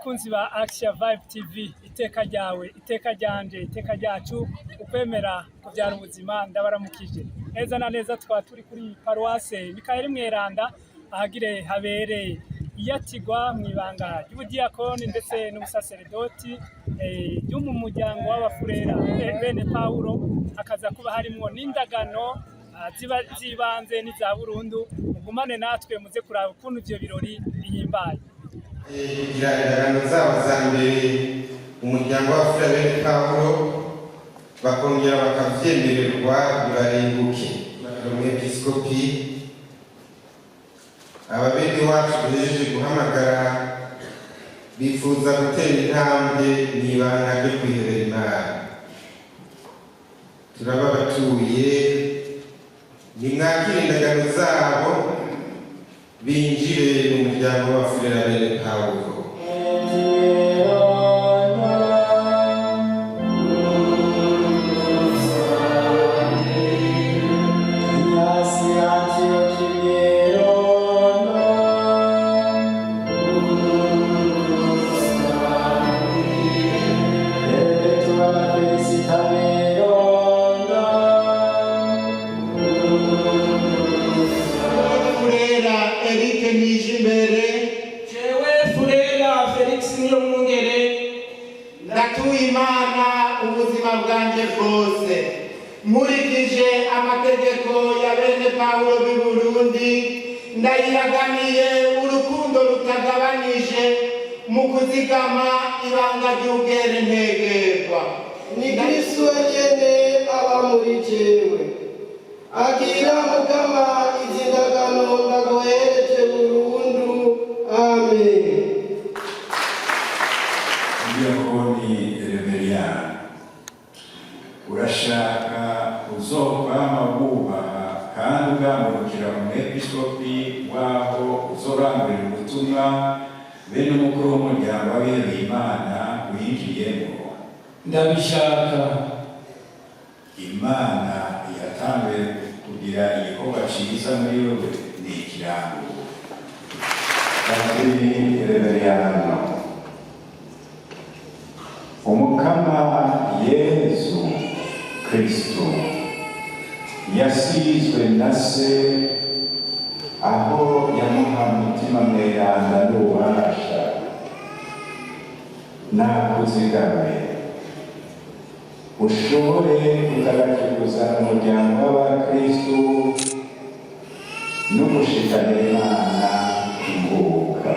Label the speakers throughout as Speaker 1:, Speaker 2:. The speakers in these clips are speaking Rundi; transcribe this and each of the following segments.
Speaker 1: Bakunzi ba Action Vibe TV, iteka ryawe, iteka ryanje, iteka ryacu, ukwemera kubyara ubuzima. Ndabaramukije neza na neza. Tukaba turi kuri paruwase Mikayeli Mweranda, ahagire habere iyatigwa mu ibanga ry'ubudiyakoni ndetse n'ubusaseredoti ryo mu muryango w'abafurera bene Pawulo. Hakaza kuba harimwo n'indagano ziba zibanze n'iza burundu. Mugumane natwe muze kuraba ukuntu ivyo birori bihimbaye.
Speaker 2: Kugira indagano zabo za mbere umuryango w'abafurera bene Pawulo, bakongera bakavyemererwa bibarenguke. Umwepiskopi, ababene wacu duhejeje guhamagara bifuza gutera intambwe mw'ibanga ryo kwihebera Imana. Turaba batuye, nimwakire indagano zabo, binjire mu muryango w'abafurera bene Pawulo.
Speaker 3: Furera Eric Nijimbere.
Speaker 4: Jewe Furera Felix Niyomwungere.
Speaker 3: Ndatuye Imana ubuzima bwanjye bwose nkurikije amategeko ya bene Pawulo b'i Burundi. Ndayiraganiye urukundo rutagabanije mu kuzigama ibanga ry'ubwere ntegerwa.
Speaker 5: Ni Kristu wenyene aba muri jewe. Akira Mukama izi ndagano ndaguhereje burundu. Amen.
Speaker 6: Diyakoni Reveriyani, urashaka uzokwama wubaha kandi ugandukira umwepiskopi waho uzorangurira ubutumwa, be n'umukuru w'umuryango w'abihebeye Imana winjiyemo?
Speaker 4: Ndabishaka.
Speaker 6: Imana yatanguye kugira igikorwa ciza muri wewe, ni ikirango.
Speaker 7: Padiri Reveriyano, Umukama Yezu Kristo yasizwe na Se, aho yamuha Mutima Mweranda n'ububasha, nakuzigame ushobore kutagatifuza umuryango w'abakristu no gushikanira Imana ingoboka.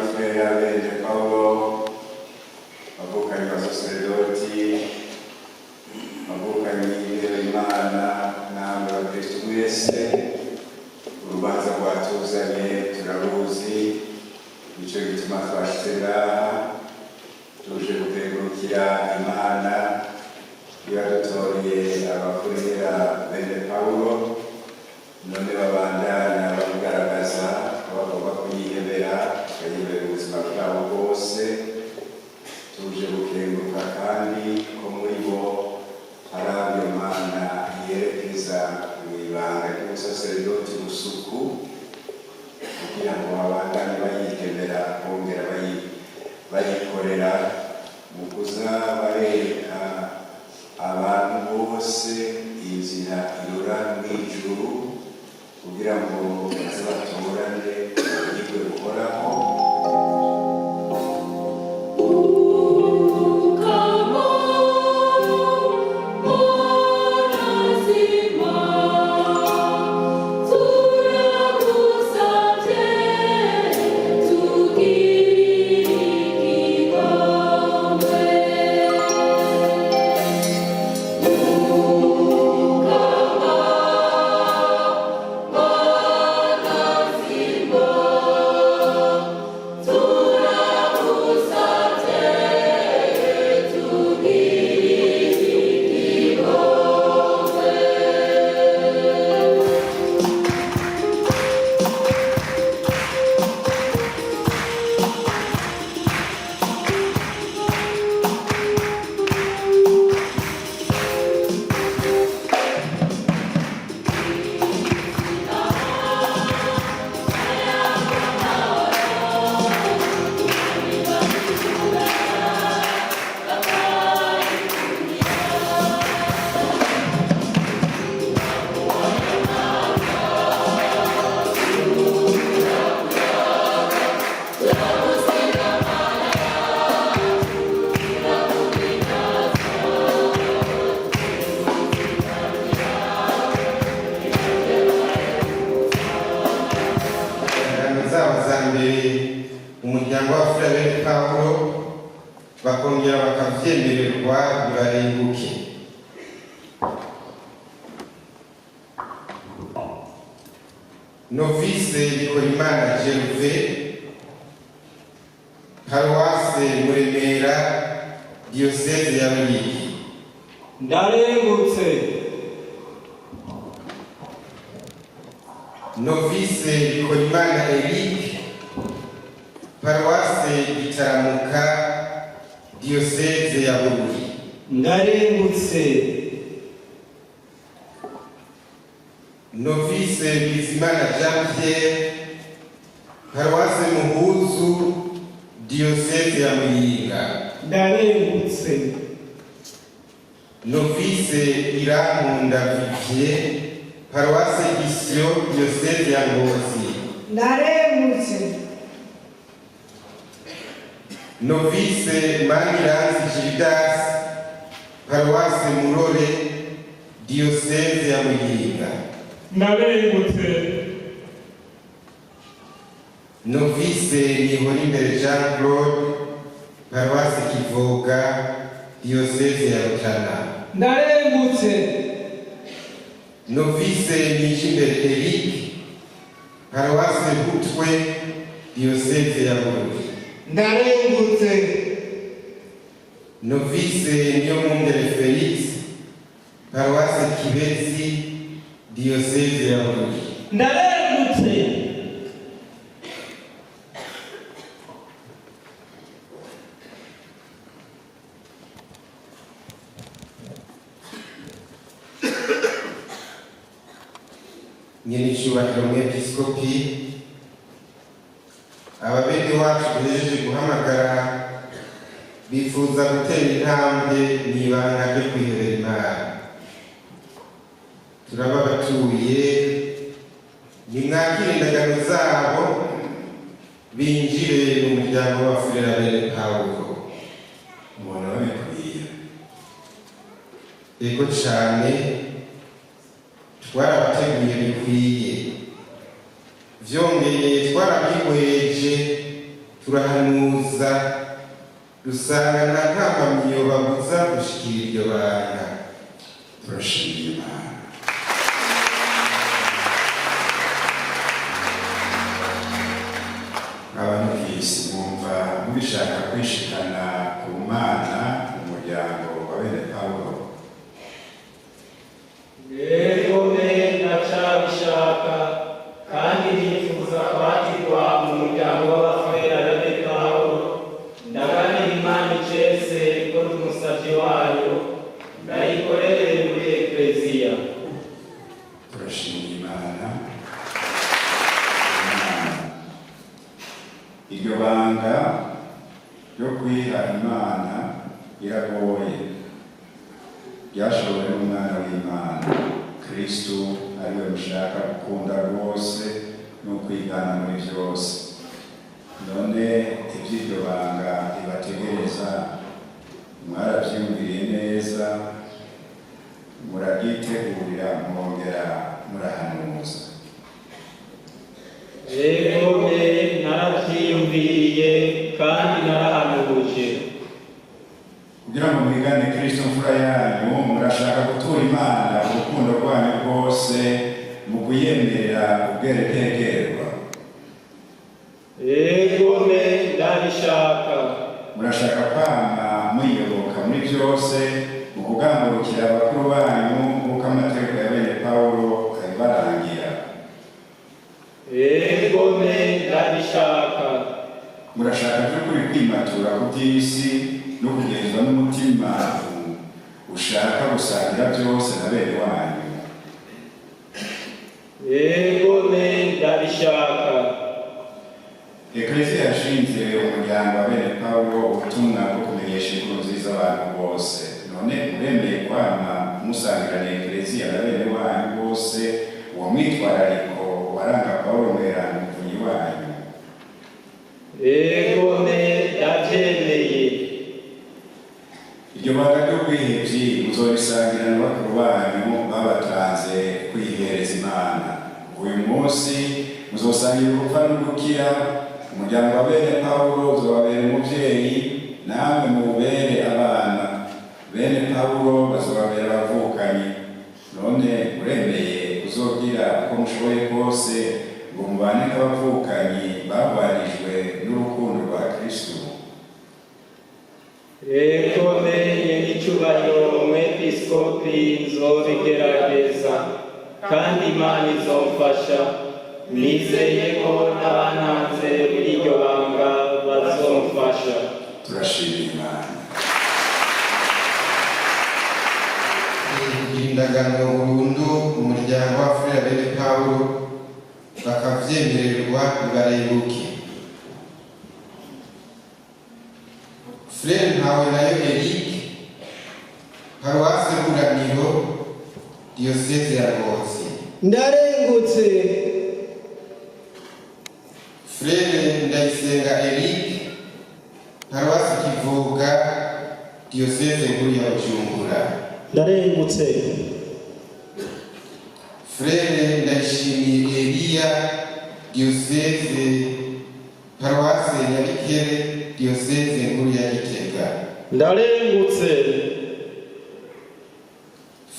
Speaker 6: Bafurera bene Pawulo, bavukanyi basaseredoti, bavukanyi bihebeye Imana, namwe bakristu mwese, urubanza rwatuzanye turaruzi, nico gituma twashitse ngaha, tuje gukengurukira Imana yadutoreye abafurera bene Pawulo, none babandanya babigaragaza ko bagomba kuyihebera, bakayihebera ubuzima bwabo bwose. Tuje gukenguruka kandi ko muri bo hari abo Imana yerekeza mu ibanga ry'ubusaseredoti busuku, kugira ngo babandanye bayihebera, bongera bayikorera mu kuza barereka abantu bose inzira irora mw'ijuru, kugira ngo baze batorane ubugingo buhoraho.
Speaker 2: Indagano zabo za mbere umuryango w'abafurera bene Pawulo, bakongera bakavyemererwa, bibarenguke. Novice Bikorimana Gervais, paruwase Muremera, diyoseze ya Ruyigi.
Speaker 4: Ndarengutse.
Speaker 2: Novice Bikorimana Eric, paruwase Gitaramuka, diyoseze ya Bururi.
Speaker 4: Ndarengutse.
Speaker 2: Novice Bizimana Jean Pierre, paruwase Muhuzu, diyoseze ya Muyinga.
Speaker 4: Ndarengutse.
Speaker 2: Novice Irankunda Vivier, paruwase Gisyo, diyoseze ya Ngozi.
Speaker 8: Ndarengutse.
Speaker 2: Novice Maniranzi Gildas, paruwase Murore, diyoseze ya Muyinga.
Speaker 4: Ndarengutse.
Speaker 2: Novice Nihorimbere Jean Claude, paruwase Kivoga, diyoseze ya Rutana.
Speaker 4: Ndarengutse.
Speaker 2: Novice Nijimbere Eric, paruwase Butwe, diyoseze ya Bururi.
Speaker 3: Ndarengutse.
Speaker 2: Novice Niyomwungere Felix, paruwase Kibezi, diyoseze ya Bururi.
Speaker 4: Ndarengutse.
Speaker 2: Nyenicubahiro mwepiskopi, ababene wacu duhejeje guhamagara bifuza gutera intambwe mw'ibanga ryo kwihebera Imana. Turaba batuye, nimwakire indagano zabo, binjire mu muryango w'abafurera bene Pawulo.
Speaker 6: Mubona babikwiye?
Speaker 2: Ego cane, twarabateguye bikwiye, vyongeye twarabihweje. Turahanuza, dusanga nta ntambamyi yobabuza gushikira iryo banga.
Speaker 6: Turashimira Imana. Abantu kw'isi, mwumva mubishaka kwishikana ku Mana mu muryango wa bene Pawulo?
Speaker 4: Egome, ndacabishaka kandi nifuza kwakirwa mu muryango w'abafurera bene Pawulo. Ndaganira Imana icese ko ndi umusavyi wayo, ndayikorere muri Ekleziya.
Speaker 6: Turashimira Imana. Imana. Iryo banga ryo kwiha Imana iragoye, ryashobowe n'Umwana w'Imana Kristu, ariwe mushaka gukunda rwose no kwigana muri byose. None iby'iryo banga ribategereza mwarabyiyumviriye neza, murabyitegurira, mwongera murahanuza?
Speaker 4: Egome, naravyiyumviriye kandi narahanuje.
Speaker 6: Kugira ngo mwigane Kristo mfura yanyu, murashaka gutura Imana urukundo rwanyu rwose mu kuyemerera ubwerekegerwa?
Speaker 4: Egome, ndabishaka.
Speaker 6: Murashaka kwama muyiyoboka muri byose mu kugamburukira abakuru banyu nk'uko amategeko ya bene Pawulo abibarangira?
Speaker 4: Egome, ndabishaka.
Speaker 6: Murashaka by'ukuri kwimatura ku by'isi no kugenzwa n'umutima ushaka gusangira byose na bene wanyu?
Speaker 4: Egome, ndabishaka.
Speaker 6: Ekleziya yashinze umuryango wa bene Pawulo ubutumwa bwo kumenyesha inkuru nziza abantu bose. None muremeye kwama musangira na Ekleziya na bene wanyu bose uwo mwitwarariko waranga Pawulo Mweranda umuvunyi wanyu?
Speaker 4: Egome, ndavyemeye.
Speaker 6: Iryo banga ry'ubwihebyi muzorisangira na bakuru banyu babatanze kwihereza Imana. Uyu munsi muzosangira urupfa n'ugukira. Umuryango wa bene Pawulo uzobabera umuvyeyi, namwe muwubere abana. Bene Pawulo bazobabera abavukanyi. None muremeye kuzogira uko mushoboye kose ngo mubane nk'abavukanyi bahwanijwe n'urukundo rwa Kristu?
Speaker 4: Egome, nyenicubahiro umwepiskopi, nzobigerageza kandi Imana izomfasha. Nizeye ko n'abantanze muri iryo banga bazomfasha.
Speaker 6: Turashimira Imana.
Speaker 2: Kugira indagano burundu mu muryango w'abafurera bene Pawulo bakavyemererwa, bibarebuke: Frere Ntawe nayo Eric, Paruwase Buramiro, Diyoseze ya Ngozi.
Speaker 5: Ndarengutse.
Speaker 2: Frere Ndayisenga Eric, Paruwasi Kivoga, Diyoseze Nkuru ya Bujumbura.
Speaker 9: Ndarengutse.
Speaker 2: Frere Ndayishimiye Eliya, Diyoseze Paruwase Nyabikere, Diyoseze Nkuru ya Gitega.
Speaker 4: Ndarengutse.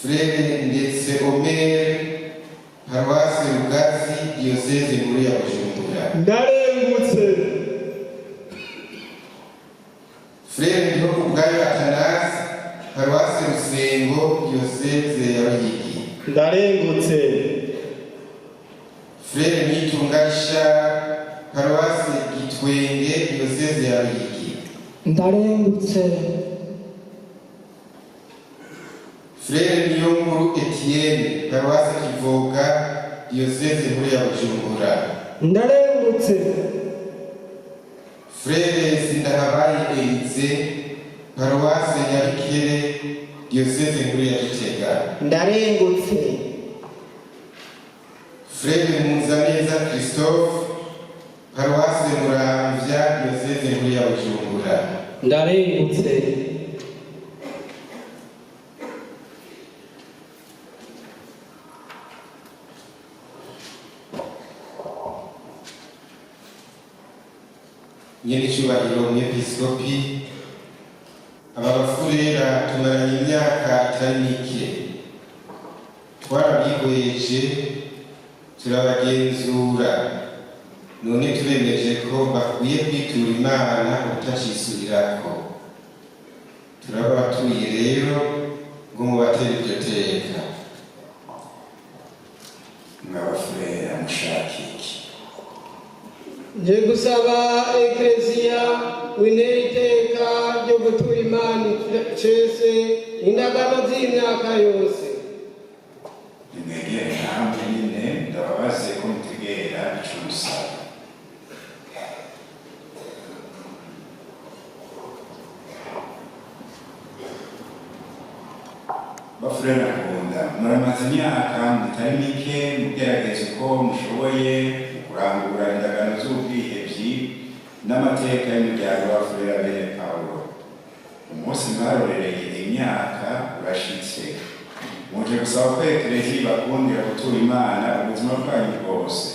Speaker 2: Frere Ndetse Omer, Paruwase Rugazi, Diyoseze Nkuru ya Bujumbura.
Speaker 4: Ndarengutse.
Speaker 2: Frere Ndihokubwayo Athanase, Paruwase Rusengo, Diyoseze ya Ruyigi.
Speaker 9: Ndarengutse.
Speaker 2: Frere Nitunga Richard, Paruwase Gitwenge, Diyoseze ya Ruyigi.
Speaker 8: Ndarengutse.
Speaker 2: Frere Niyonkuru Etienne, Paruwase Kivoga, Diyoseze Nkuru ya Bujumbura.
Speaker 8: Ndarengutse.
Speaker 2: Frere Sindahabaye Elize, Paruwase Nyabikere, Diyoseze Nkuru ya Gitega.
Speaker 3: Ndarengutse.
Speaker 2: Frere Munzaneza Christophe, Paruwase Muramvya, Diyoseze Nkuru ya Bujumbura.
Speaker 4: Ndarengutse.
Speaker 2: Nyenicubahiro Mwepiskopi, aba bafurera tumaranye imyaka itari mike, twarabihweje, turabagenzura, none turemeje ko bakwiye kwitura Imana ubutacisubirako. Turabatuye rero ngo mubatere iryo teka.
Speaker 6: Mwabafurera, mushaka iki?
Speaker 5: Nje gusaba Ekleziya wintere iteka ryo gutura Imana cese indagano z'imyaka yose.
Speaker 6: Nimwegere namwe nyine, ndababaze ko mutegera ico musaba. Bafurera nkunda, muramaze imyaka mutari mike mugerageza uko mushoboye mu kurangura indagano z'ubwihebyi n'amateka y'umuryango w'Abafurera bene Pawulo. Umunsi mwarorereye imyaka urashitse. Muje gusaba ko Ekereziya ibakundira gutura Imana ubuzima bwanyu bwose.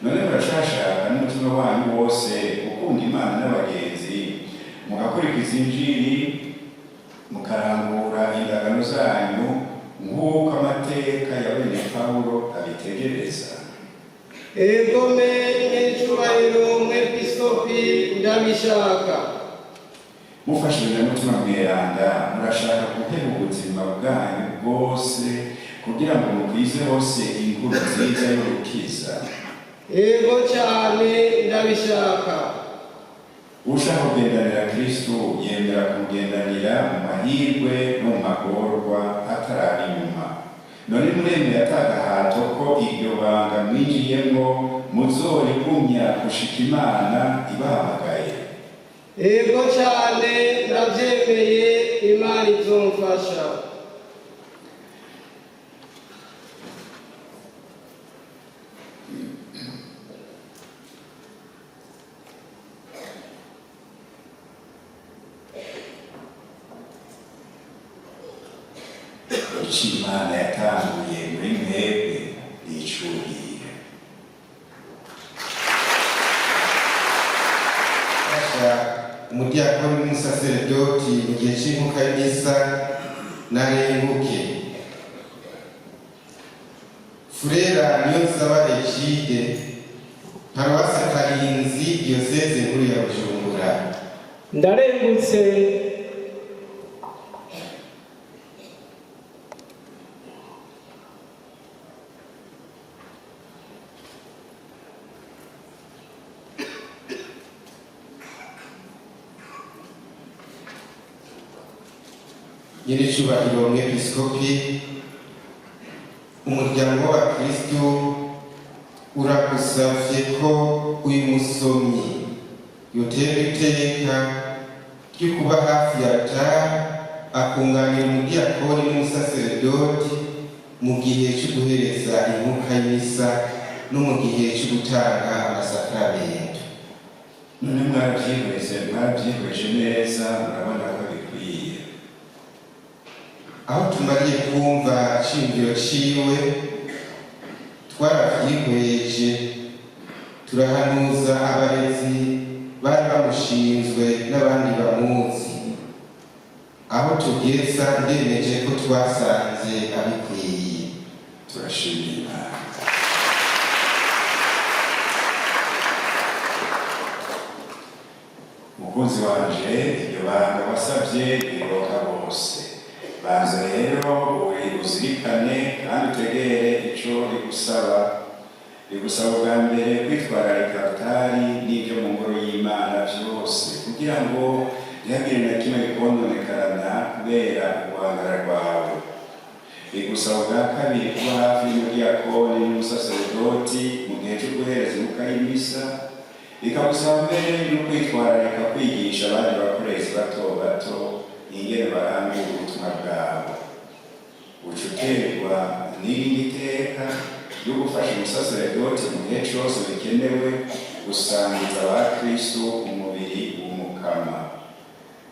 Speaker 6: None murashashaka n'umutima wanyu wose gukunda Imana n'abagenzi, mugakurikiza Injiri, mukarangura indagano zanyu nk'uko amateka ya bene Pawulo abitegereza?
Speaker 5: Egome, nyenicubahiro Mwepiskopi, ndabishaka.
Speaker 6: Mufashijwe na Mutima Mweranda, murashaka guheba ubuzima bwanyu bwose kugira ngo mukwize hose inkuru nziza y'urukiza?
Speaker 5: Ego cyane, ndabishaka.
Speaker 6: Ushaka kugendanira Kristu yemera kumugendanira mu mahirwe no mu magorwa ataraba inyuma. None muremeye atagahato ko iryo banga mwinjiyemwo muzorigumya gushika Imana ibahamagaye?
Speaker 5: Ego cyane, ndabyemeye, Imana izomfasha.
Speaker 6: Ico Imana yatanguye muri mwebwe nicubire.
Speaker 2: Fasha umudiyakoni n'umusaseredoti mu gihe c'inkuka y'imisa narenguke. Furera Niyonsaba Egide, Paruwasi Karinzi, Diyoseze Nkuru ya Bujumbura.
Speaker 8: Ndarengutse.
Speaker 2: Nyiricubahiro Mwepiskopi, umuryango w'Abakristu uragusavye ko uyu musomyi yotera iteka ryo kuba hafi ya altari, akunganira umudiyakoni n'umusaseredoti mu gihe cyo guhereza inkuka y'imisa no mu gihe cyo gutanga amasakramentu.
Speaker 6: None mwarabyihweze, mwarabyihweje neza, murabona ko bikwiye?
Speaker 2: Aho tumariye kumva iciyumviro ciwe, twaravyihweje, turahanuza abarezi bari bamushinzwe n'abandi bamuzi. Aho tugeza, ndemeje ko twasanze abikwiye.
Speaker 6: Turashimira Imana. Mukunzi wanje, iryo banga wasabye riroka bose. Banza rero uri uzirikane kandi utegere ico rigusaba. Rigusaba bwa mbere kwitwararika altari n'ibyo mu ngoro y'Imana vyose, kugira ngo ntihagire na kimwe bikononekarana kubera uguhangara rwawe. Rigusaba bwa kabiri kuba hafi y'umudiyakoni n'umusaseredoti mu gihe cyo guhereza inkuka y'imisa. Bikagusaba mbere no kwitwararika kwigisha abandi bakorezi bato bato ingene barangura ubutumwa bwabo. Uca uterwa n'irindi teka ryo gufasha umusaseredoti mu gihe cose bikenewe gusangiza Abakristu umubiri w'Umukama.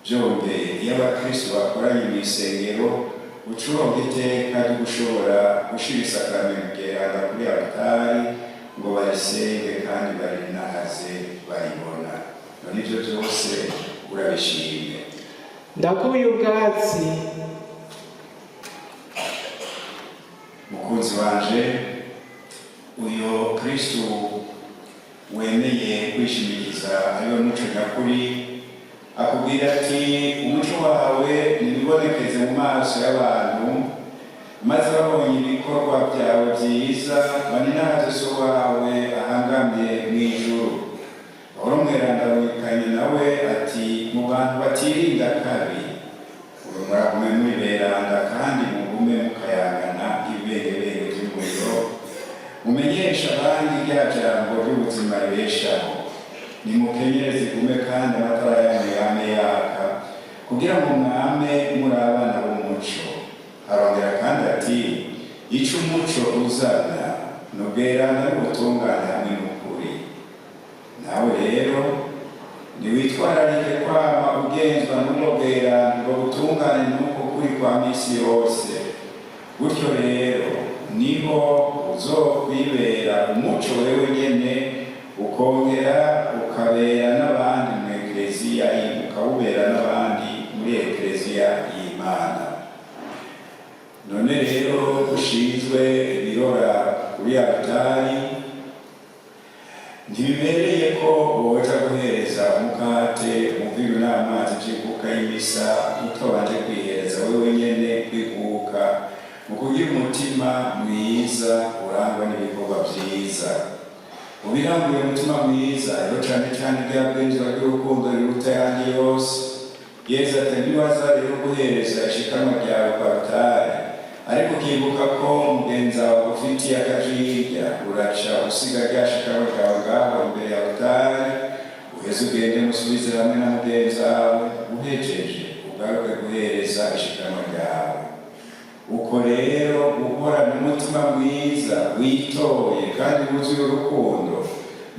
Speaker 6: Byongeye, iyo Abakristu bakoranye mu isengero, uca uronka iteka ryo gushobora gushira isakaramentu ryeranda kuri altari ngo barisenge kandi barinahaze baribona. None ivyo vyose urabishimye?
Speaker 8: Ndakuye ubwatsi.
Speaker 6: Mukunzi wanje, uyo Kristu wemeye kwishimikiza ariwe muco nyakuri akubwira ati: "Umuco wawe nibibonekeze mu maso y'abantu, maze babonye ibikorwa byawe byiza baninahaze So wawe ahangamye mu ijuru." Pawulo mweranda wikanye nawe ati: "Mu bantu batirinda kabi, uyu muragume muri beranda kandi mugume mukayangana nk'ibibengebenge by'umuriro, mumenyesha abandi rya jambo ry'ubuzima ribeshaho. Nimukenyere zigume kandi amatara yanyu yame yaka, kugira ngo mwame muri abana b'umuco." Arongera kandi ati: "Ico umuco uzana ni ubweranda n'ubutungane hamwe n'ukuri." Nawe rero niwitwararike kwama ugenzwa n'ubwo bweranda, ubwo butungane n'uko kuri kwa misi yose. Gutyo rero niho uzokwibera umuco wewe nyene, ukongera ukabera n'abandi mu Ekleziya, ukawubera n'abandi muri Ekleziya y'Imana. None rero ushinzwe ibirora kuri altari, ntibibereye ko woja guhereza umukate, umuvinyu n'amazi vy'inkuka y'imisa utabanje kwihereza wewe nyene kwikuka mu kugira umutima mwiza urangwa n'ibikorwa vyiza. Ubiranguye umutima mwiza rero, cane cane rya bwirizwa ry'urukundo riruta ayandi yose, Yezu ati: "Niwaza rero guhereza ishikanwa ryawe kwa altari, ariko ukibuka ko mugenzi wawe agufitiye akajirya, uraca usiga rya shikanwa ryawe ngaho imbere ya altari, uheze ugende musubize hamwe na mugenzi wawe, uhejeje ugaruke guhereza ishikanwa ryawe." Uko rero guhorana umutima mwiza witoye kandi wuzuye urukundo,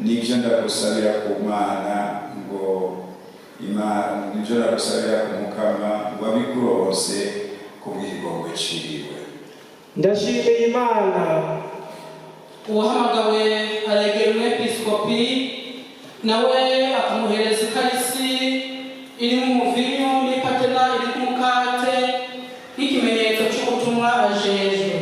Speaker 6: nibyo ndagusabira ku Mana ngo Imana, nibyo ndagusabira ku Mukama ngo abikuronse kubw'ikigongwe ciwe.
Speaker 8: Ndashimiye Imana.
Speaker 10: Uwahamagawe aregera umwepiskopi, nawe akamuhereza ikarisi irimo umuvinyu n'ipatena iri ku mukate nk'ikimenyetso cy'ubutumwa ajejwe.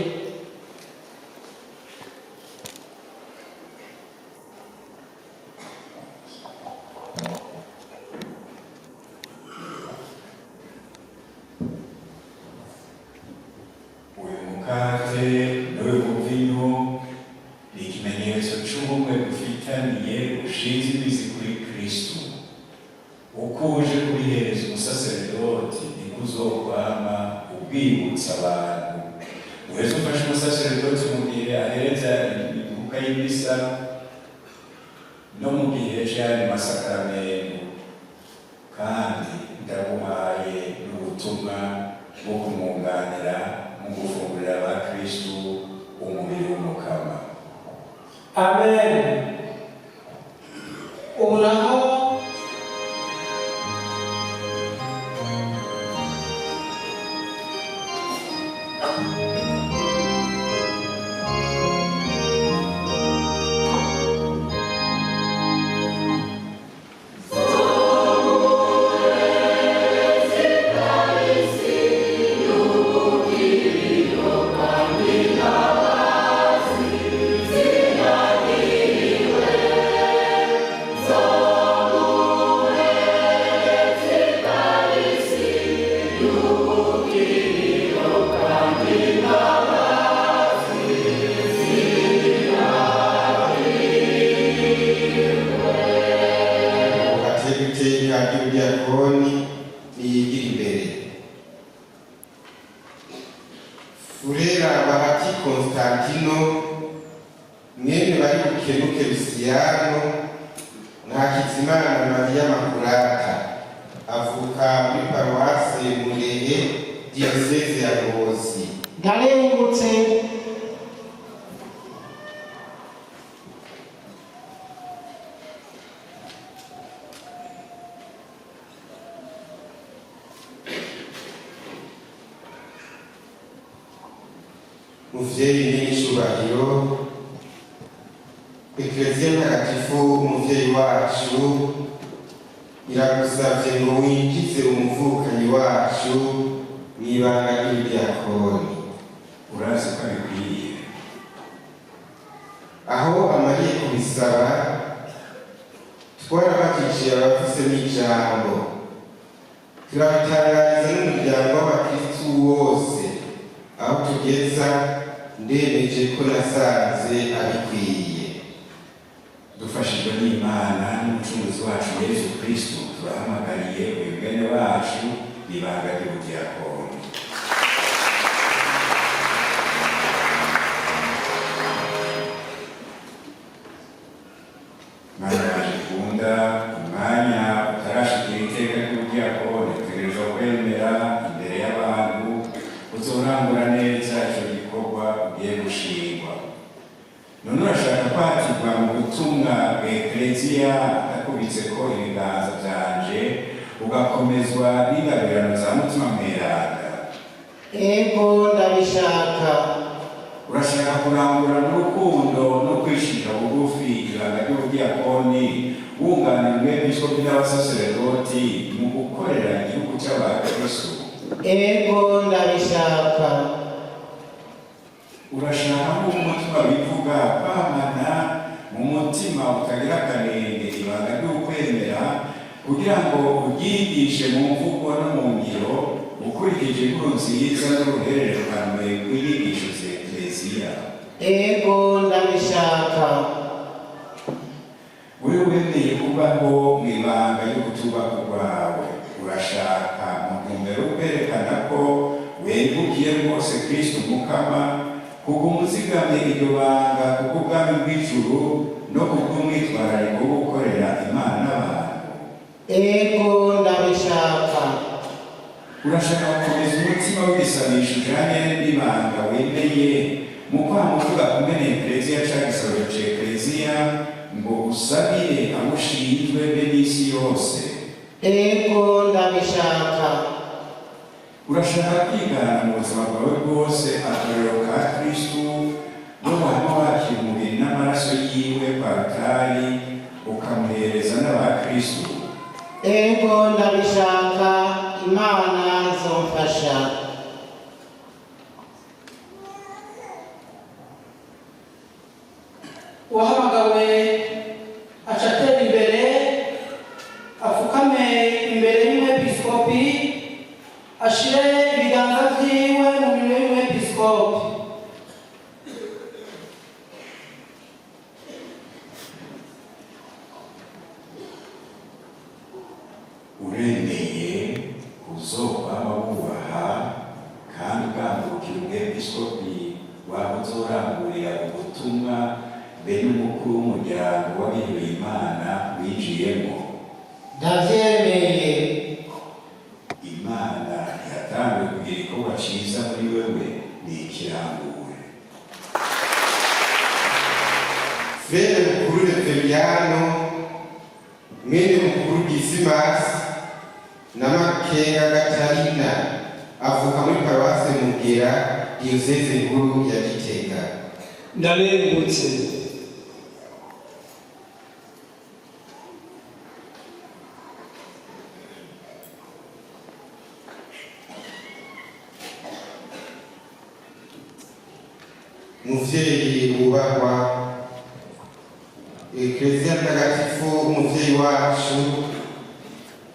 Speaker 6: Uyu mukate n'uyu muvinyu ni ikimenyetso c'ubumwe bufitaniye bushinze imizi kuri Kristu. Uko uje kubihereza umusaseredoti, niko uzokwama ubwibutsa abantu. Uheze ufashe umusaseredoti mu gihe ahereza inkuka y'imisa no mu gihe c'ayandi masakaramentu. Kandi ndaguhaye n'ubutumwa bwo kumwunganira mu gufungurira abakristu umubiri w'Umukama.
Speaker 8: Amen.
Speaker 10: Ubu naho
Speaker 2: Aterwa iteka ry'ubudiyakoni niyigira imbere. Furera Bahati Constantino, mwene bari bukenuke Lusiyano na Hakizimana Mariya Makurata, avuka muri paruwase Murehe, diyoseze ya Ngozi.
Speaker 3: Ndarengutse.
Speaker 2: Muvyeyi n'icyubahiro, Ekleziya Ntagatifu, umuvyeyi wacu. Iragusavye ngo winjize umuvukanyi wacu mw'ibanga ry'ubudiyakoni.
Speaker 6: Urazi ko abikwiye.
Speaker 2: Aho amariye kubisaba, twarabajije abafisemo ijambo, turabitangariza n'umuryango w'abakristu wose. Aho tugeza, ndemeje ko nasanze abikwiye.
Speaker 6: Dufashijwe n'Imana n'Umucunguzi wacu Yesu Kristo, turahamagariye uyu mwene wacu ibanga ry'ubudiyakoni. Mwana waje ukunda, umwanya utarashikira iteka ry'ubudiyakoni, utegerezwa kwemera imbere y'abantu uzorangura neza ico gikorwa ugiye gushingwa. None urashaka kwatirwa mu butumwa bwa Ekleziya ndakubitseko ibiganza vyanje, ugakomezwa n'ingabirano za Mutima Mweranda?
Speaker 3: Ego, ndabishaka.
Speaker 6: Urashaka kurangura n'urukundo no kwishinga bugufi ibanga ry'ubudiyakoni, wunganira umwepiskopi n'abasaseredoti mu gukorera igihugu c'abakristu?
Speaker 3: Ego, ndabishaka.
Speaker 6: Urashaka nk'uko umutima bivuga kwamana mu mutima utagira akanenge ibanga ry'ukwemera, kugira ngo uryigishe mu mvugo no mu ngiro, ukurikije inkuru nziza n'uruhererekane rw'inyigisho za Ekleziya?
Speaker 3: Ego, ndabishaka.
Speaker 6: Wewe wemeye kubaho mu ibanga ry'ukutubaka kwawe, urashaka mu ntumbero yo kwerekana ko wegukiye rwose Kristo Mukama, kuguma uzigamye iryo banga kubw'ubwami bw'ijuru no kubw'umwitwarariko wo gukorera Imana n'abantu?
Speaker 3: Ego, ndabishaka.
Speaker 6: Urashaka gukomeza umutima w'ibisabisho ujanye n'ibanga wemeye mu kwama uvuga kumena Ekleziya canke igisabisho ca Ekleziya, ngo usabire abo ushinzwe be n'isi yose?
Speaker 3: Ego, ndabishaka.
Speaker 6: Urashaka kwigana mu buzima bwawe bwose akarorero ka Kristu, no wama wakira umubiri n'amaraso yiwe kwa rutari, ukamuhereza n'abakristu?
Speaker 3: Ego, ndabishaka. Imana izomfasha.
Speaker 10: Uwahamagawe aca atera imbere, apfukame imbere y'umwepiskopi, ashire ibiganza vyiwe mu minwe y'umwepiskopi.
Speaker 6: Uremeye uzokwama wubaha kandi ugandukira umwepiskopi waba uzorangurira ubutumwa be n'umukuru w'umuryango w'abihebeye Imana winjiyemo?
Speaker 3: Ndavyemeye.
Speaker 6: Imana yatanguye kugira igikorwa ciza muri wewe, nikirangure.
Speaker 2: Frere Mukuru Reveriyano, mwene Mukuru Disimasi na Makenga Gatarina, avuka muri paruwase Mugera, diyoseze nkuru ya Gitega.
Speaker 8: Ndarengutse.
Speaker 2: Muvyeyi wubahwa, Ekleziya Ntagatifu umuvyeyi wacu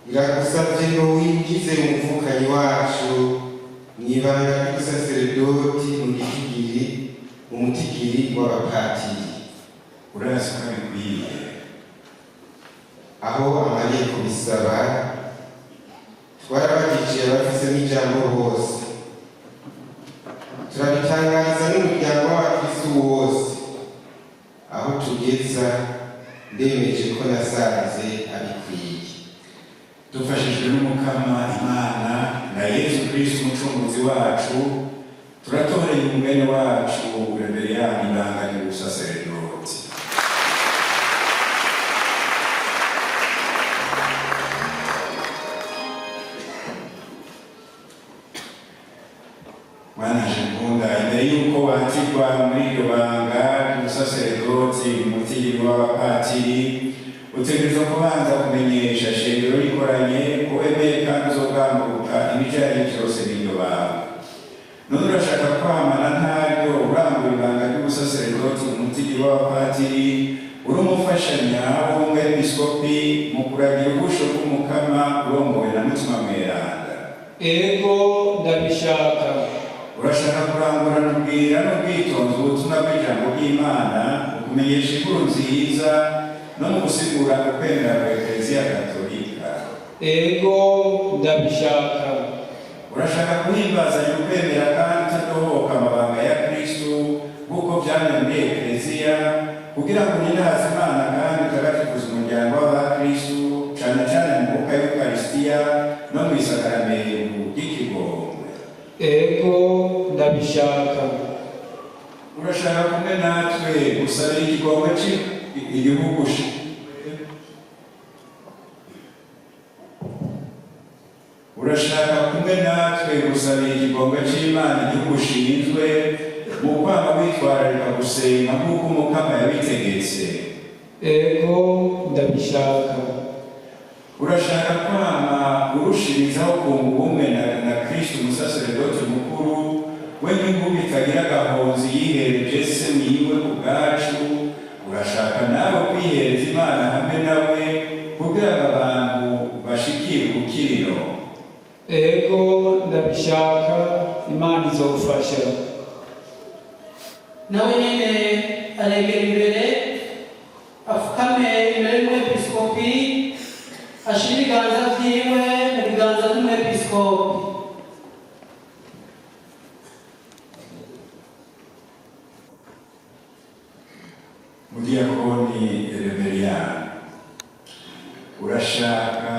Speaker 2: iragusavye ngo winjize umuvukanyi wacu mw'ibanga ry'ubusaseredoti mu gitigiri, mu mutigiri w'abapatiri.
Speaker 6: Urazi ko bikwiye.
Speaker 2: Aho amariye kubisaba, twarabagije abafisemo ijambo bose, turabitangariza n'umuryango w'abakristu wose. Aho tugeza, ndemeje ko nasanze abikwiye.
Speaker 6: Dufashijwe n'Umukama Imana na Yesu Kristo Umucunguzi wacu, turatoreye umwene wacu Reveriyani ibanga ry'ubusaseredoti. Mwana nkunda, imbere y'uko watirwa muri iryo banga ry'ubusaseredoti mu mutigiri w'abapatiri, Utegerezwa kubanza kumenyesha shengero rikoranye ko wemeye kandi uzogamburuka ibijanye vyose n'iryo banga. None urashaka kwamana ntaryo urangura ibanga ry'ubusaseredoti umutigi w'abapatiri, uri umufasha nyawo w'umwepiskopi mu kuragira ubusho bw'Umukama urongowe na Mutima Mweranda?
Speaker 8: Ego, ndabishaka.
Speaker 6: Urashaka kurangurana ubwira n'ubwitonzi ubutumwa bw'ijambo ry'Imana mu kumenyesha inkuru nziza no mu gusigura ukwemera kwa Ekleziya Katolika?
Speaker 8: Ego, ndabishaka.
Speaker 6: Urashaka guhimbazanya ukwemera kandi utadohoka amabanga ya Kristu nk'uko vyamye muri Ekleziya, kugira ngo uninaze Imana kandi utagatifuze umuryango w'abakristu, cane cane mu mwuka y'Ukaristiya no mw'isakaramentu ry'ikigongwe?
Speaker 8: Ego, ndabishaka.
Speaker 6: Urashaka kumwe natwe gusabira ikigongwe igihugu? Urashaka kumwe natwe gusabira ikigongwe c'Imana igihugu ushinzwe mu kwama witwararika gusenga nk'uko Umukama yabitegetse?
Speaker 8: Ego, ndabishaka.
Speaker 6: Urashaka kwama urushirizaho kunga ubumwe na Kristu umusaseredoti mukuru, we n'inkubi itagira agahonzi yihereje se wiwe ku bwacu? Urashaka nawe kwihereza Imana hamwe nawe kugira ngo abantu bashikire ubukiriro?
Speaker 8: Ego, ndabishaka. Imana izofasha.
Speaker 10: Nawe nyene aregera imbere, afukame imbere y'umwepiskopi, ashire ibiganza vyiwe mu biganza vy'umwepiskopi.
Speaker 6: Mudiyakoni Reveriyani, urashaka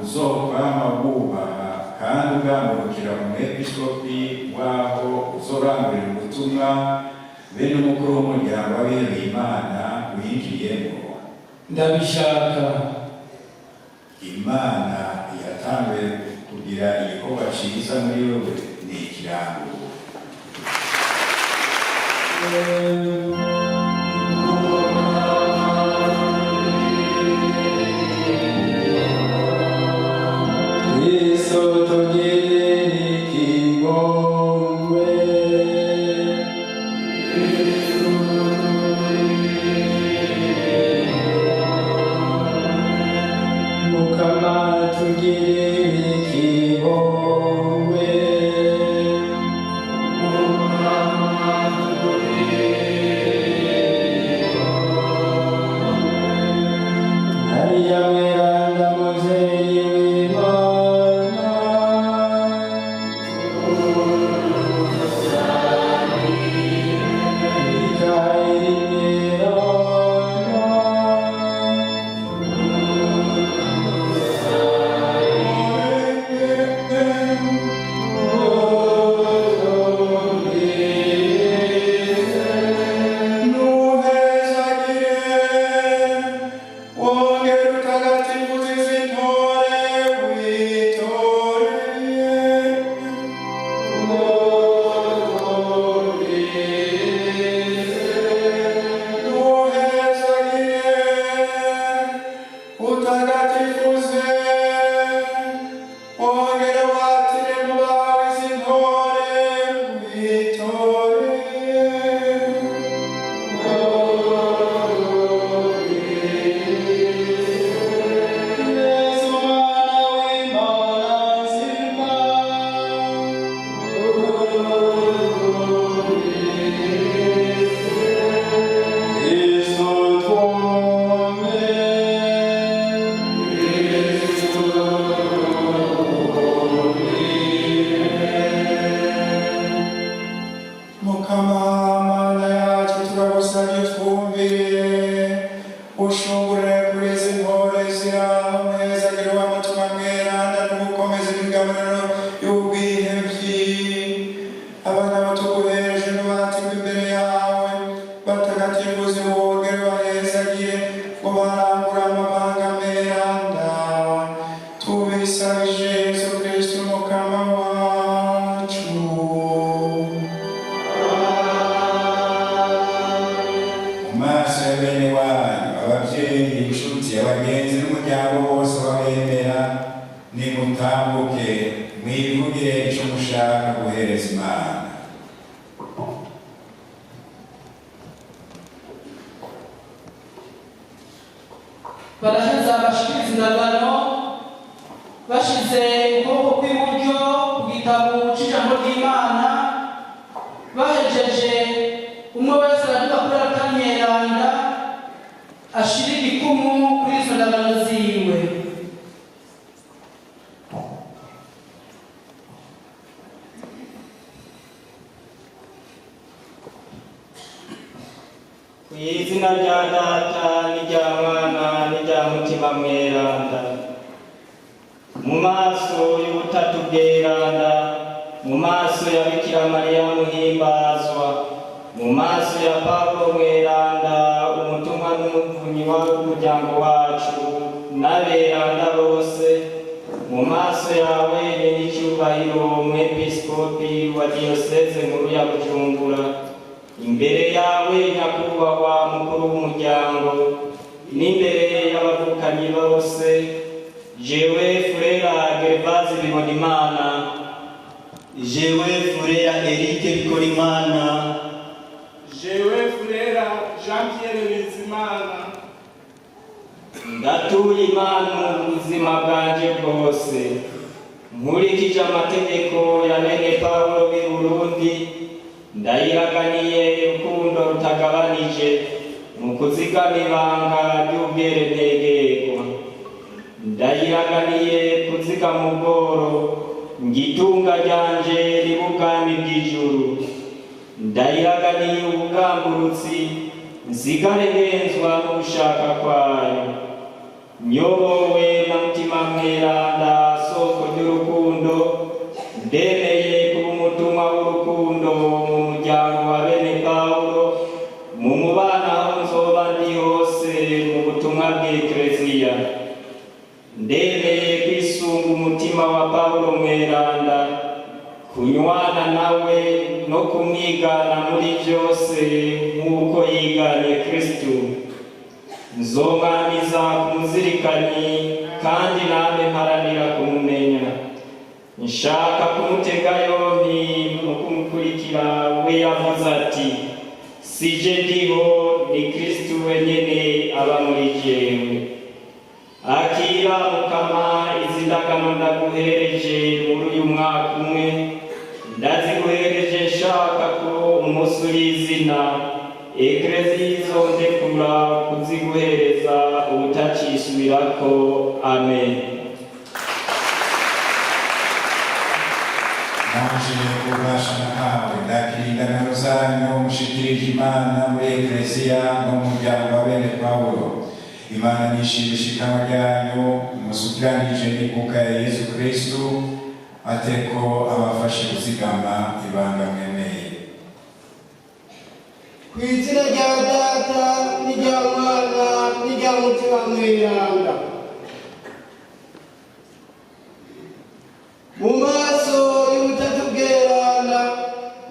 Speaker 6: uzokwama wubaha kandi ugamburukira umwepiskopi waho uzorangurira ubutumwa be n'umukuru w'umuryango w'abihebeye Imana winjiyemo?
Speaker 8: Ndabishaka.
Speaker 6: Imana yatanguye kugira igikorwa ciza muri wewe ni ikirango.
Speaker 4: Kristo tugirire ikigongwe. Mukama tugirire ikigongwe. Mariya mweranda muvyeyi w'Imana, Mikayeli mweranda,
Speaker 6: Nuhezagire wongere utagatifuze izi ntore witoreye. Nuhezagire utagatifuze wongere watire mu bawe izi ntore witoreye.
Speaker 4: Yesu mwana w'Imana nzima, Kristo twumve.
Speaker 6: n'umuryango wose w'abemera, nimutambuke mwivugire ico mushaka guhereza Imana.
Speaker 10: Baraheza bashikiriza indagano bashize ukuboko kw'iburyo ku gitabo c'ijambo ry'Imana. Bahejeje, umwe wese araduga kuri akamweranda ashira igikumu kuri izo ndagano ziwe.
Speaker 4: Ku izina rya Data n'irya Mwana n'irya Mutima Mweranda, mu maso y'Ubutatu Bweranda, mu maso ya Bikira Mariya Muhimbazwa, mu maso ya Pawulo Mweranda, umutumwa n'umuvunyi w'umuryango wacu, n'aberanda bose, mu maso yawe n'icyubahiro umwepiskopi wa diyoseze nkuru ya Bujumbura, imbere yawe nyakubahwa mukuru w'umuryango, n'imbere y'abavukanyi bose, jewe Furera Gervaze Bibonimana,
Speaker 9: Jewe Furera Eric Bikorimana,
Speaker 5: Jewe Furera Jean Pierre Bizimana,
Speaker 4: ndatuye Imana mu buzima bwanje bwose, nkurikije amategeko ya bene Pawulo b'i Burundi. Ndayiraganiye urukundo rutagabanije mu kuzigama ibanga ry'ubwerentegerwa. Ndayiraganiye kuzigama ubworo ngitunga ryanje ribe ubwami bw'ijuru. Ndayiraganiye ubugamburutsi, nsigare ngenzwa n'ugushaka kwayo. Nyobowe na Mutima Mweranda, soko ry'urukundo, ndemeye kuba umutumwa w'urukundo mu muryango wa bene Pawulo, mu mubano aho nzoba ndi hose mu butumwa bw'Ekleziya. Ndemeye kwisunga umutima wa Pawulo Mweranda, kunywana nawe no kumwigana muri byose nk'uko yiganye Kristu. Nzomwamiza kumuzirikanyi kandi name mparanira kumumenya. Nshaka kumutega yompi no kumukurikira, we yavuze ati: "Sije ndiho, ni Kristu wenyene aba muri jewe." Akira Mukama izi ndagano ndaguhereje muri uyu mwaka umwe. Ndaziguhereje nshaka ko umunsi uri izina Ekleziya izondekura kuziguhereza ubutacisubirako. Amen.
Speaker 6: Nanje ububasha nahawe ndakira indagano zanyu mushikirije Imana muri Ekleziya no mu muryango wa bene Pawulo. Imana nishimisha ikama ryanyu musukiranije n'inkuka ya Yezu Kristu, ateko abafashe kuzigama ibanga mwemeye.
Speaker 5: Ku izina rya Data n'irya Mwana n'irya Mutima Mweranda, mu maso y'Ubutatu Bweranda,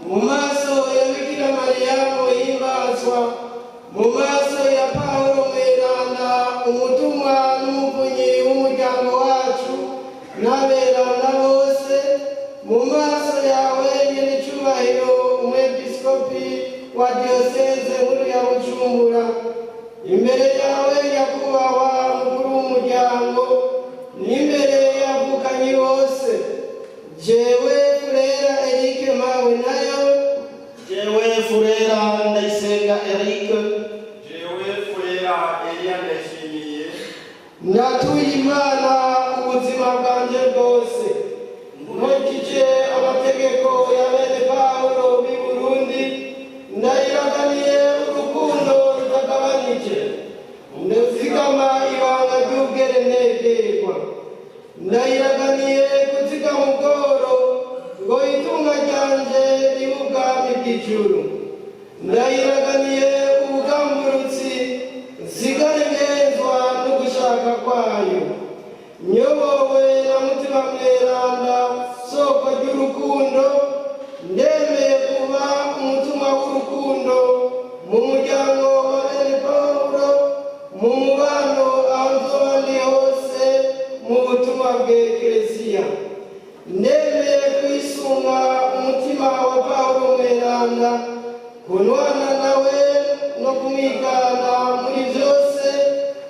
Speaker 5: mu maso ya Bikira Mariya Muhimbazwa, mu maso ya Pawulo Mweranda, umutumwa n'umuvunyi w'umuryango wacu, n'aberanda bose, mu maso yawe nyen'icyubahiro umwepiskopi wa diyoseze nkuru ya Bujumbura, imbere yawe nyakubahwa mukuru w'umuryango, n'imbere y'abavukanyi bose, jewe Furera Eric Mawe nayo,
Speaker 9: Jewe Furera Ndayisenga Eric,
Speaker 5: Jewe Furera Elia Ndayishimiye, ndatuye Imana ubuzima bwanjye bwose, nkurikije amategeko ya bene Pawulo b'i Burundi. Ndayiraganiye urukundo rutagabanije, ndazigama ibanga ry'ubwerentegerwa. Ndayiraganiye kuzigama ubworo ngo itunga ryanje ribe ubwami bw'ijuru. Ndayiraganiye ubugamburutsi, nsigare ngenzwa n'ugushaka kwayo. Nyobowe na Mutima Mweranda, soko ry'urukundo, ndemeye kuba umutumwa w'urukundo mu muryango wa bene Pawulo, mu mubano aho nzoba ndi hose. Mweranda, kunwana nawe no kumwigana muri byose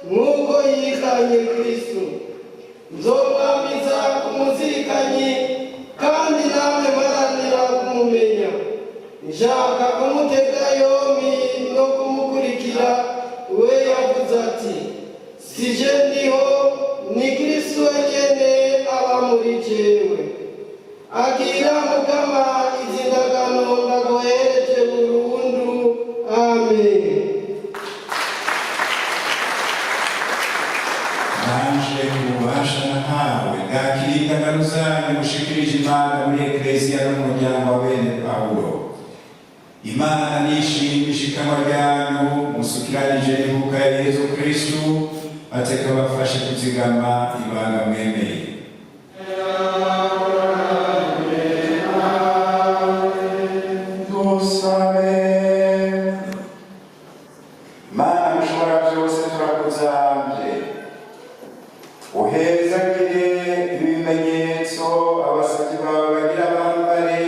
Speaker 5: nk'uko yiganye Kristo. Nzomwamiza kumuzirikanyi kandi namwe mparanira kumumenya, nshaka kumutega yombi no kumukurikira. We yavuze ati: "Sije ndiho, ni Kristo wenyene aba muri jewe." Akira Mukama izi ndagano ndaguhereje burundu. Amen.
Speaker 6: Nanje ububasha nahawe bwakira indagano zanyu mushikirije Imana muri Ekleziya n'umuryango wa bene Pawulo. Imana nishima ishikanwa ryanyu musukiranije n'ibuka ya Yezu Kristu, ateka bafashe kuzigama ibanga mwemeye. Dusabe. Mana mushobora byose, turakuzambye, uhezagire ibimenyetso abasabyi bawe bagira bambare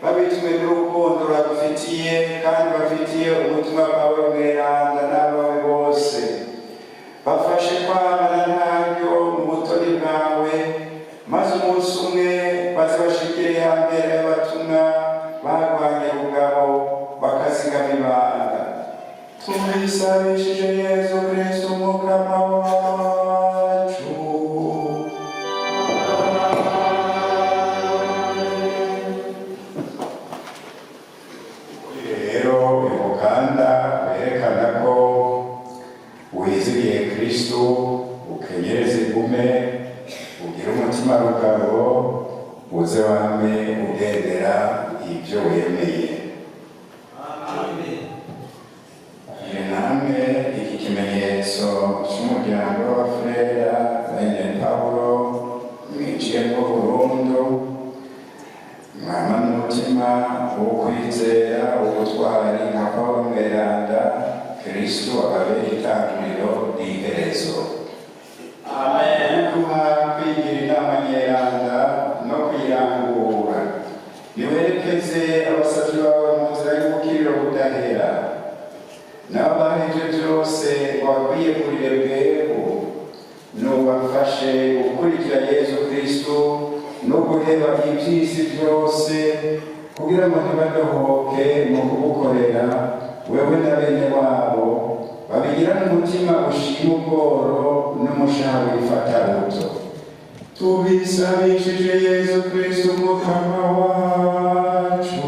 Speaker 6: babitumwe n'urukundo bagufitiye kandi bafitiye umutima Pawulo mweranda n'abawe bose. Bafashe kwamana ntaryo mu butoni bwawe, maze umunsi umwe baze bashikire ya mbere y'abatumwa barwanye ubugabo bakazigama ibanga. Tubisabishije Yezu Kristu Umukama wacu. Rero uyu mukanda werekana ko wizigiye Kristu, ukenyereze igume, ugire umutima rugabo, uze wame ugendera ibyo wemeye. Iyo namwe iki kimenyetso cy'umuryango w'abafurera bene Pawulo mwiciyemo burundu, mwama n'umutima wo kwizera, ubutwari nka Pawulo mweranda, Kristu ababere itangiriro n'iherezo. Guha kwigira inama nyeranda no kuyirangura, niwerekeze abasabyi bawe mu nzira y'ubukiriro budahera, n'abaheje byose wakwiyegurire bwebu, nubafashe gukurikira Yezu Kristu no guheba iby'isi byose, kugira ngo ntibadohoke mu kugukorera wewe na bene wabo, babigirane umutima ushima ubworo n'umushaha wifatabuto. Tubisabishije Yezu Kristu Umukama wacu.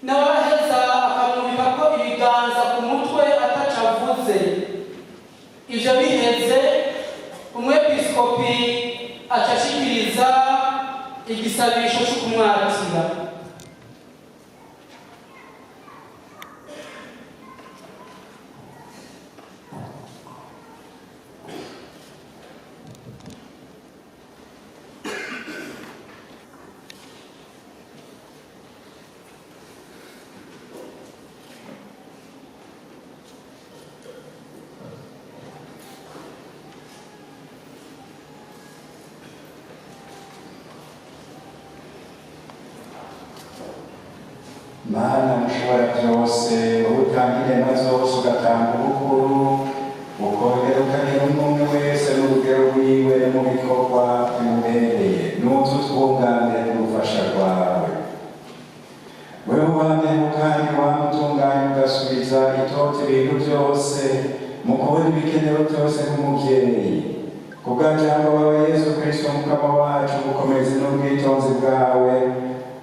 Speaker 10: Nawe araheza akamwubikako ibiganza ku mutwe ataco avuze. Ivyo biheze, umwepiskopi aca ashikiriza igisabisho co kumwakira.
Speaker 7: Mana mushobora byose, wowe utanga inema zose, ugatanga ubukuru, ukongera ukagira umwe wese n'urugero rwiwe mu bikorwa bimubereye, nuze utwunganire n'ubufasha bwawe. Wewe wamyeho kandi wamutunganya, ugasubiza itoto ibintu byose mu kubona ibikenewe byose nk'umubyeyi. Kubwa jambo wawe Yesu Kristo Mukama wacu, ubukomezi n'ubwitonzi bwawe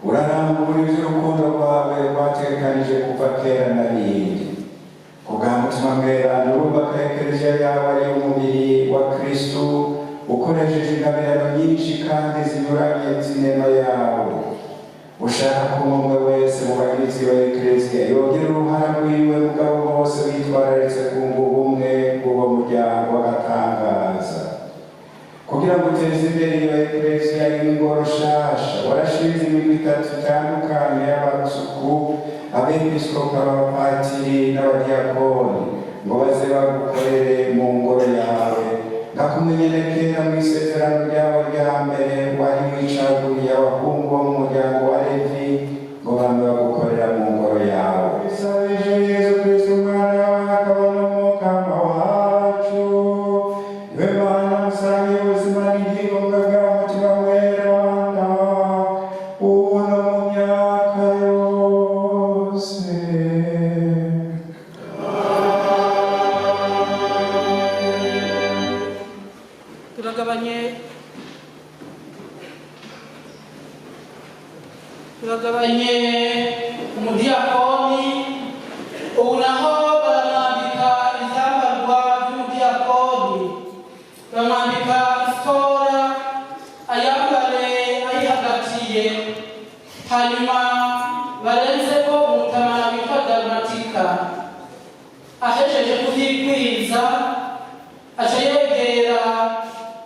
Speaker 7: urarangura iby'urukundo rwawe rwategekanije kuva kera na rindi. Kubwa Mutima Mweranda urubaka Ekleziya yawe ari umubiri wa Kristu, ukoresheje ingabirano nyinshi kandi zinyuranye z'inema yawe. Ushaka ko umwe wese mu bagizi ba Ekleziya yogira uruhara rwiwe, mugabo bose bitwararitse kunga ubumwe bw'uwo muryango w'agatangaza. Kugira ngo uteze imbere iyo Ekleziya y'ingoro nshasha, warashinze imigwi itatu itandukanye y'abasuku, abepiskopi, abapatiri n'abadiyakoni, ngo baze bagukorere mu ngoro yawe. Ngakumenyere kera mu isezerano ryawe rya mbere, wari wicaguriye abahungu bo mu muryango wa Levi ngo bame bagukorera mu ngoro yawe. Bisabije Yesu Kristo umwana wawe akaba n'Umukama wacu, niwe Mana musangiye ubuzima n'igihombo bwa Mutima Mweranda, ubu no mu myaka yose.
Speaker 10: Turagabanye umudiyakoni. Ubu naho baramwambika ivyambarwa vy'umudiyakoni, baramwambika isitora, ayambare ayihagatiye, hanyuma barenzeko umutamana witwa dalmatika. Ahejeje kuvyikwiza, aca yegera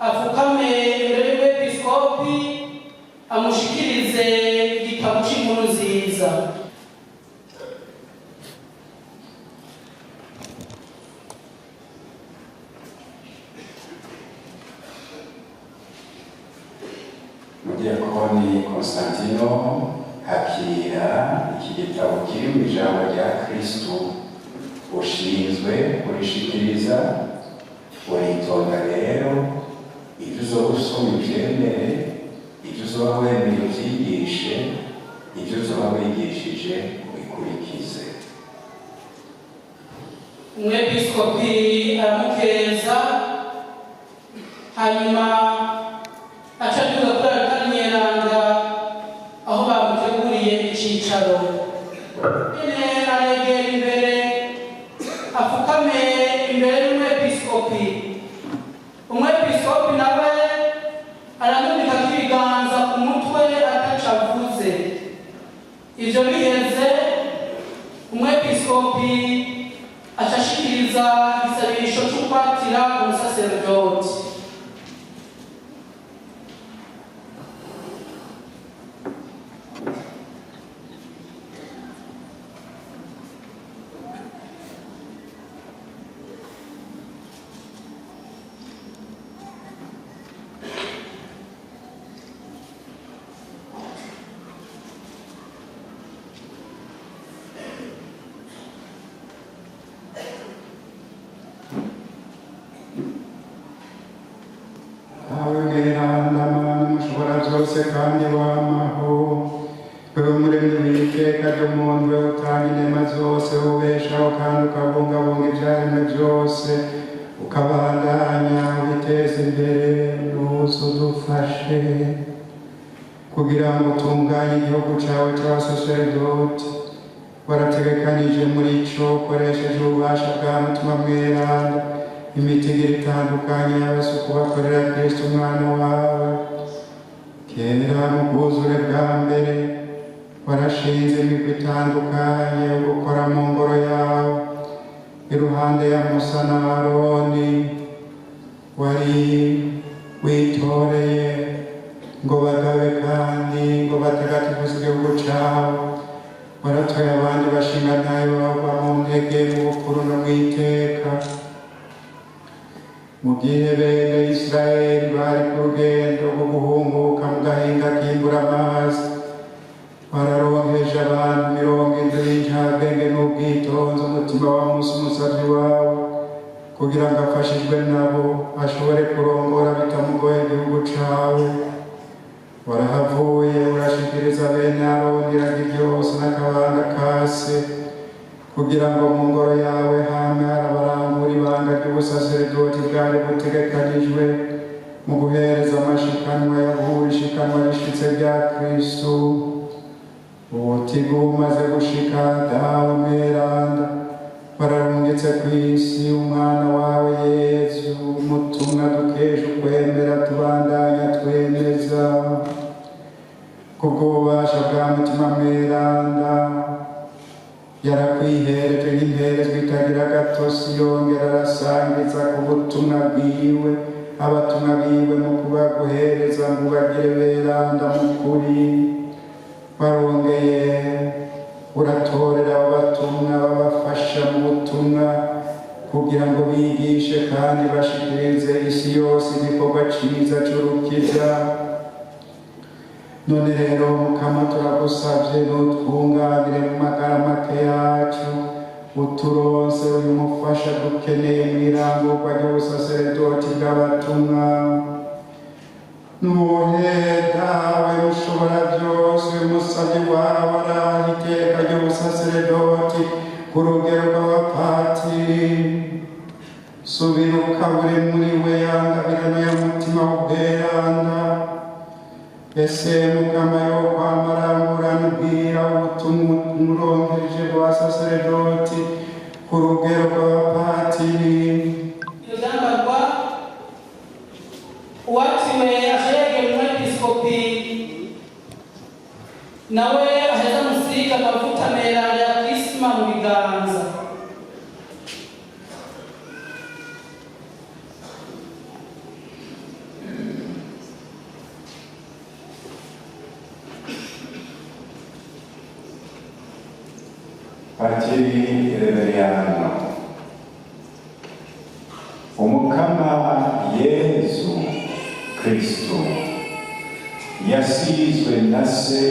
Speaker 10: apfukame imbere y'umwepiskopi, amushikirize igitabo c'inkuru nziza.
Speaker 7: Mudiyakoni Konstantino, akira iki gitabo kiri mu ijambo rya Kristu ushinzwe kurishikiriza. Uritonda rero, ibyo uzoba usoma uvyemere, ibyo uzoba wemeye uvyigishe, ibyo uzoba wigishije ubikurikize.
Speaker 10: Umwepiskopi aramukeza, hanyuma aca aduga kuri aritari mweranda aho bamuteguriye icicaro. Nyene aregera imbere, apfukame imbere y'umwepiskopi. Umwepiskopi nawe aramubikako ibiganza ku mutwe ataco avuze. Ivyo biheze, umwepiskopi aca ashikiriza igisabisho c'ukwatira umusaseredoti.
Speaker 7: Awe mweranda, Mana mushobora byose kandi wamaho, wewe muremyi w'iteka ry'umuntu, wewe utanga inema zose, ubeshaho kandi ukabungabunga ivyaremwe byose, ukabandanya ubiteza imbere, nuze udufashe kugira ngo utunganye igihugu cawe c'abasaseredoti warategekanije muri ico, ukoresheje ububasha bwa Mutima Mweranda, imitigiri itandukanye y'abasuku bakorera Kristo umwana wawe. Kera mu bwuzure bwa mbere warashinze imigwi itandukanye yo gukora mu ngoro yawe, iruhande ya Musa na Aroni wari witoreye ngo bagabe kandi ngo batagatifuze igihugu cawe. Waratoye abandi bashingantahe bava mu ntege, mu bukuru no mu iteka. Mu gihe bene Isirayeli bari ku rugendo rwo guhunguka mu gahinga kimbura amazi, wararonkeje abantu 70 Kugira ngo afashijwe nabo ashobore kurongora bitamugoye igihugu cawe. Warahavuye urashikiriza bene Aroni iragi ryose n'akabanga kase, kugira ngo mu ngoro yawe hame harabarangura ibanga ry'ubusaseredoti bwari butegekanijwe mu guhereza amashikanwa yaguwe, ishikanwa rishitse rya Kristu. Ubutigu bumaze gushika, Dawe mweranda, wararungitse ku isi umwana wawe Yezu, umutumwa dukesha ukwemera tubandanya twemeza. Kubw'ububasha bwa Mutima Mweranda yarakwihereje nk'imperezwa itagira agatosi, yongera arasangiza ku butumwa bwiwe abatumwa biwe mu kubaguhereza ngo bagire beranda mu kuri. Warongeye uratorera abo batumwa babafasha mu butumwa, kugira ngo bigishe kandi bashikirize isi yose igikorwa ciza c'urukiza. None rero Mukama, turagusavye, nutwunganire mu magara make yacu, uturonse uyu mufasha dukeneye mw'irangurwa ry'ubusaseredoti bw'abatumwa. Nuhe Dawe mushobora byose, umusabyi wawe araha iteka ry'ubusaseredoti ku rugero rw'abapatiri. Subira ukabure muri we yangabirano ya Mutima w'ubweranda. Ese Mukama yo kwamarangurana ubwira ubutumwa umuronkeje bw'abasaseredoti ku rugero rw'abapatiri.
Speaker 10: Iyo byambarwa uwakiriwe ashegera umwepiskopi, nawe aheza amusiga amavuta meranda ya krisima mu biganza.
Speaker 7: Patiri Reveriyano, Umukama Yezu Kristo yasizwe na Se,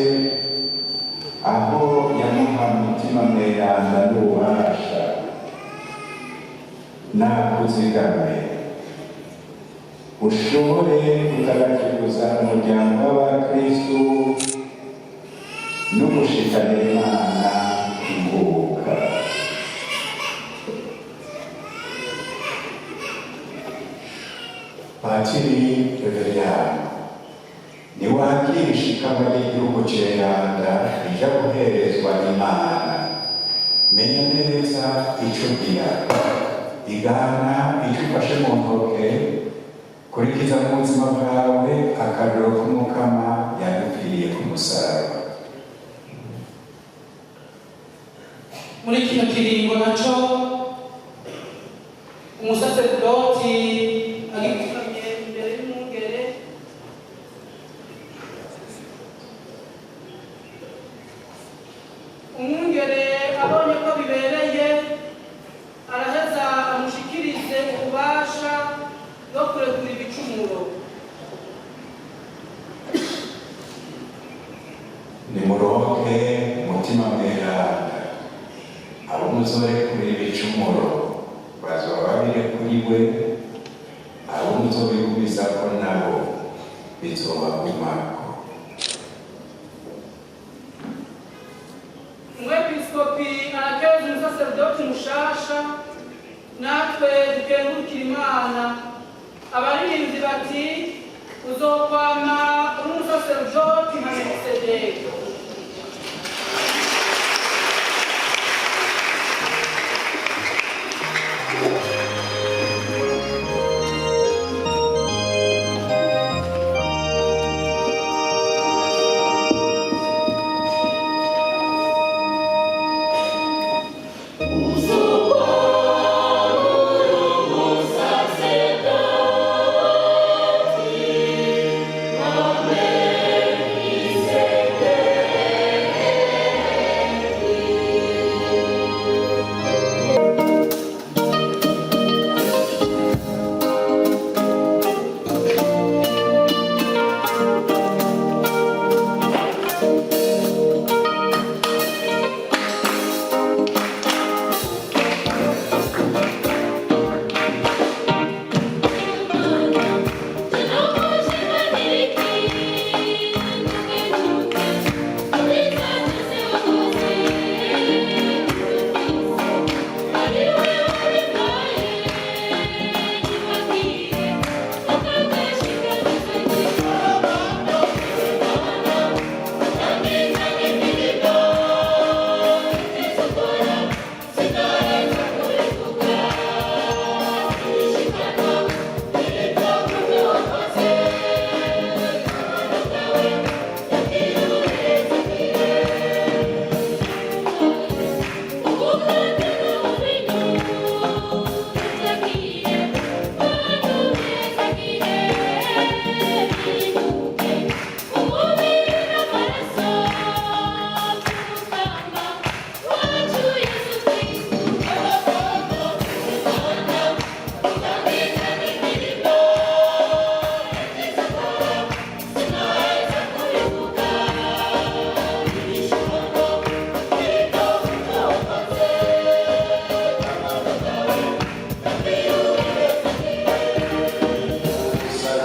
Speaker 7: aho yamuha Mutima Mweranda n'ububasha, nakuzigame ushobore gutagatifuza umuryango w'abakristu no gushikanira Imana ingoboka. Patiri Reveriyano, niwakira ishikanwa ry'igihugu ceranda rija guherezwa n'Imana, menya neza ico ugira, igana ico ufashe mu ntoke, kurikiza mu buzima bwawe akariro k'Umukama yadupfiriye ku musaraba.
Speaker 10: Muri kino kiringo naco umusaseredoti agipfukamye imbere y'umwungere, umwungere abonye ko bibereye araheza amushikirize ububasha bwo kurekura ibicumuro.
Speaker 7: Nimuronke Umutima Mweranda. Abo muzorekurira ibicumuro bazoba babirekuriwe, abo muzobigumizako nabo bizobagumako.
Speaker 10: Umwepiskopi arakeza umusaseredoti mushasha, natwe dukengurukira Imana. Abaririmbyi bati: "Uzokwama uri umusaseredoti nka Melikisedeki."
Speaker 11: Amen.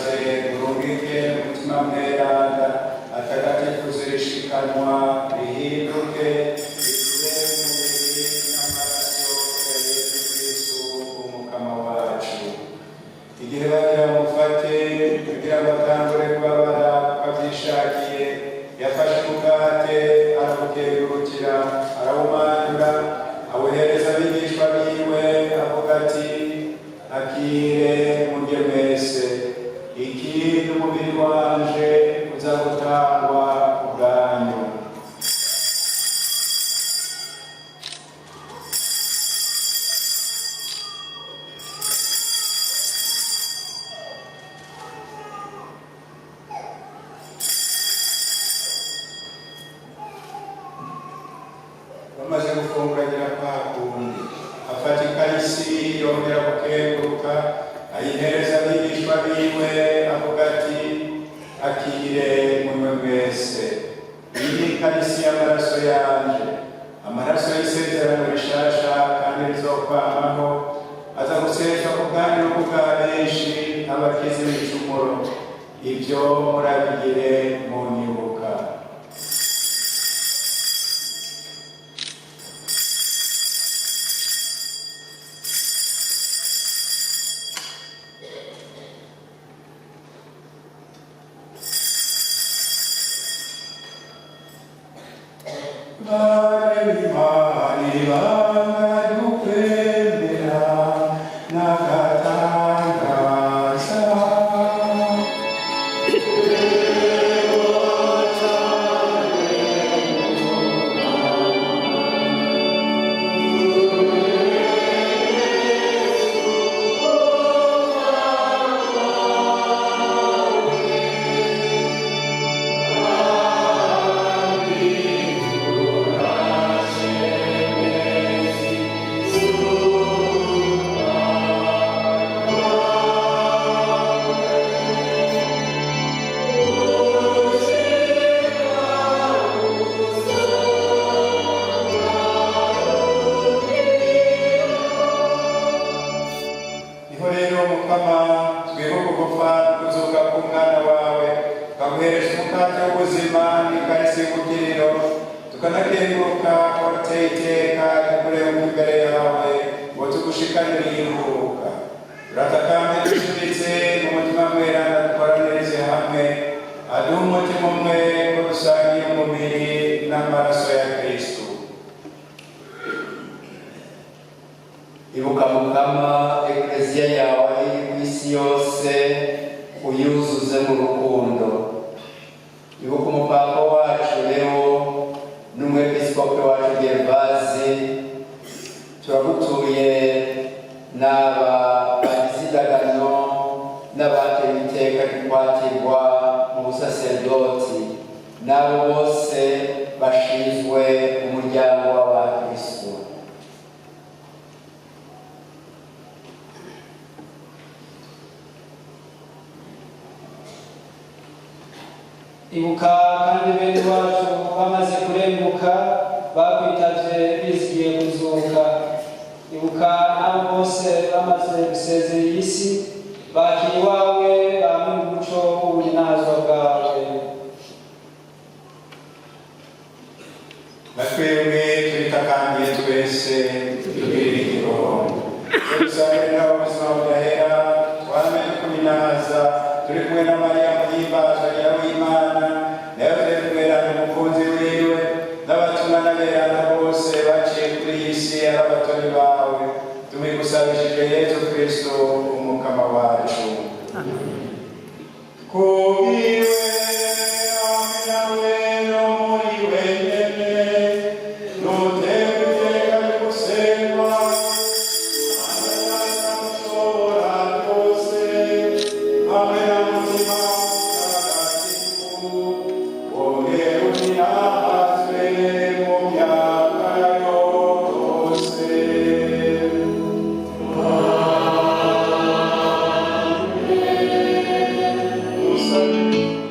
Speaker 7: Turagusavye urungike Umutima Mweranda atagatifuze rishikanwa rihinduke ritube umubiri n'amaraso ya Yezu Kristu umukama wacu. Igihe bagira mufate kugira ngo atangure kubabara kuko avyishakiye, yafashe umukate, arawukengurukira, arawumanyura, awuhereza abigishwa biwe, avuga ati: "Akire murye mwese, iki ni umubiri wanje uza gutangwa ku bwanyu." Bamaze gufungura, agira kwa kundi, afata ikarisi, yongera gukenguruka, ayihereza abigishwa biwe, avuga ati: "Akire munywe mwese, iyi ni ikarisi y'amaraso yanje, amaraso y'isezerano rishasha kandi rizokwamaho, aza guseswa ku bwanyu no ku bwa benshi abakize ibicumuro. Ibyo murabigire munyibuka." Bane b'Imana, ibanga ry'ukwemera n'agatangaza. Niho rero, Mukama, twibuka ugupfa kuzuka k'umwana wawe, tukaguheresha umukate w'ubuzima n'ikarisi y'ubugiriro, tukanakenguruka wateye iteka rikureba imbere yawe ngo tugushikanire iyiruhuka. Turatakambye dushimitse mu Mutima Mweranda dukoranirize hamwe, aduhe umutima umwe ko dusangiye umubiri n'amaraso ya Kristu.
Speaker 11: Ibuka, Mukama, Ekleziya yawe iri ku isi yose, uyuzuze mu rukundo. Ibuka umupapa wacu Leo n'umwepiskopi wacu Gervazi. Turagutuye n'aba bagize indagano n'abatewe iteka ry'ukwatirwa mu busaserdoti, n'abo bose bashinzwe umuryango w'abakristo.
Speaker 8: Ibuka kandi bene wacu bamaze kurenguka, bakwitavye bizigiye kuzuka. Ibuka n'abo bose bamaze gusezera iyi si, bakira iwawe bamwe mu muco w'ubunazwa bwawe.
Speaker 7: Na twebwe twitakambiye twese, tugirire igikombe dusangire nabo ubuzima budahera, twame tukuminaza turi kumwe na Mariya muhimbazwa nyina w'Imana, na Yozefu Mweranda umukunzi wiwe, n'abatumwa n'aberanda bose baciye kuri iyi si ari abatoni bawe. Tubigusabishije Yezu Kristo umukama wacu. Kubwiwe, hamwe nawe no muri wenyene, nutewe iteka ry'ugusengwa, hamwe na Mushobora byose, hamwe na Mutima Mutagatifu, wongera uninahazwe mu myaka yose. Amen.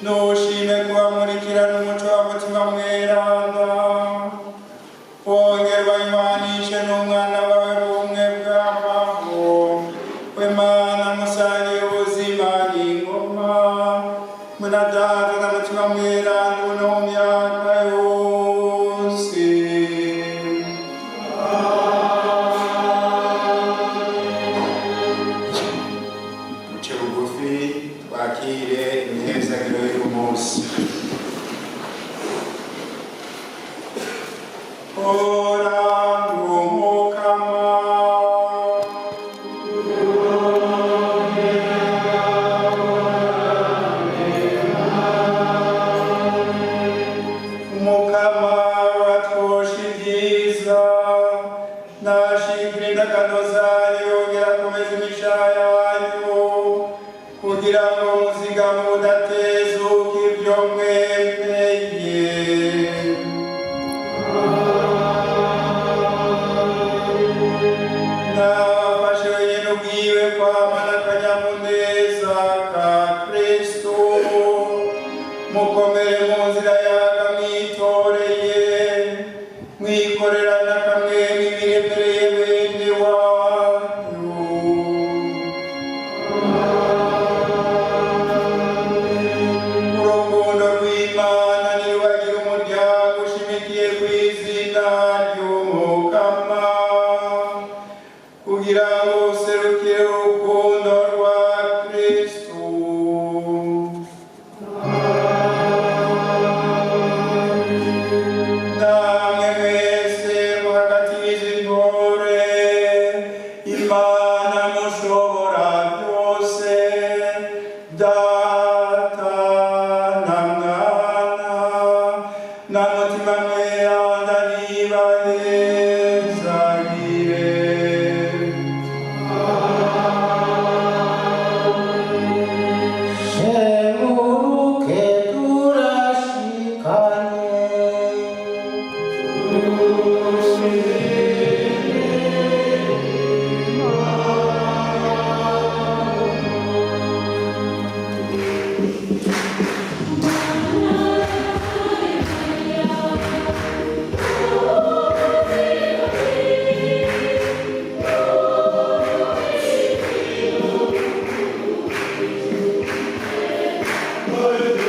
Speaker 12: Nushime kubamurikirana umuco wa Mutima Mweranda, wongere banywanishe n'umwana wawe bumwe bw'amaho, we Mana musangiye ubuzima n'ingoma, mwe na Data na Mutima Mweranda, ubu no mu myaka yose. Muce bugufi twakire imihezagiro y'umunsi. Ora ndumukama. Umukama watwosha ibyiza, nashikira indagano zayo, yongera akomeza imishaha yanyu, kugira ngo muzigame udatezuka ibyo mwemeye. Nafashe wenyine ubwiwe kwamana akanyamuneza ka Kristo, mukomere mu nzira yaga mwitoreye, mwikorerana kamwe ibiremereye bene wanyu. Urukundo rw'Imana ntirubagira umuryango ushimikiye ku izina ry'Umukama, kugira ngo userukire urukundo rwa Kristo. Namwe mwese muhagatiye intore, Imana mushobora byose, Data na Mwana na Mutima Mweranda, nibahezagire.
Speaker 3: Shemuruke turashikane.
Speaker 12: Amen.